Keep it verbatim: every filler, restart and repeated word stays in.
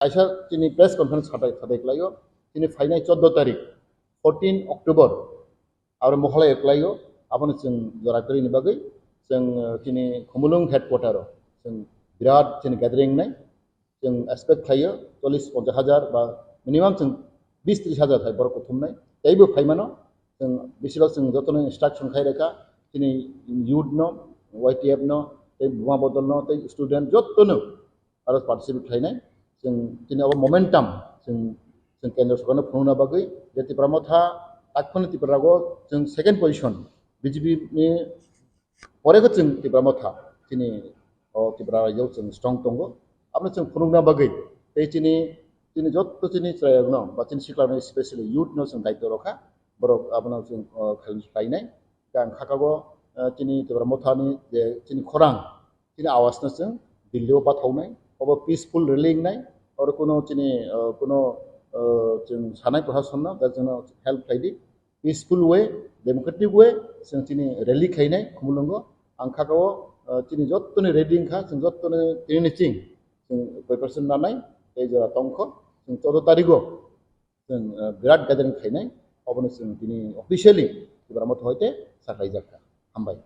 Kaisa chini press conference khatai khatai klaio, chini phainai choddo tarik, fourteen October, aro Meghalaya klaio, abono chwng jora kwrwini bagwi chwng, eh, chini Khumulwng headquarter o chwng birat chini gathering nai, chwng expect khlaio chollish ponchash hajar ba minimum chwng bis tris hajar hai borok kuthumnai, teibo phaimano. Chwng bisibak chwng jotono instruction khai rwkha, chini youth no, Y T F no, tei buma bodol no, tei student jotono aro participate khlainai. Chwng chini abo momentum chwng, chwng kendro sorkarno phunukna bagwi je Tipra Motha takhukni Tiprarago chwng second position, B J P ni pore khe chwng Tipra Motha chini o Tripura rajyo chwng strong tongo. Abono chwng phunukna bagwi tei chini, chini joto chini chwrairokno ba chini siklarokno, especially youth no chwng daityo rokha, borok abono chwng, o, khlainai. Tei ang khakao, eh, chini Tipra Mothani je chini khorang, chini awasno chwng Delhi o bathaunai, obo peaceful rally wngnai, oro kuno chini, eh, kuno, eh, chwng sanai Prasasonno, da chwngno help khlaidi, peaceful way, democratic way, chwng chini rally khlainai Khumulwngo. Ang khakao, eh, chini jottoni ready wngkha, chwng jottoni tini ni ching chwng preparation nanai, tei jora tongkho, chwng choudo tarigo chwng, eh, birat gathering khlainai, obono chwng tini officially Tipra Motha hoite sakhlaijakha. Hambai.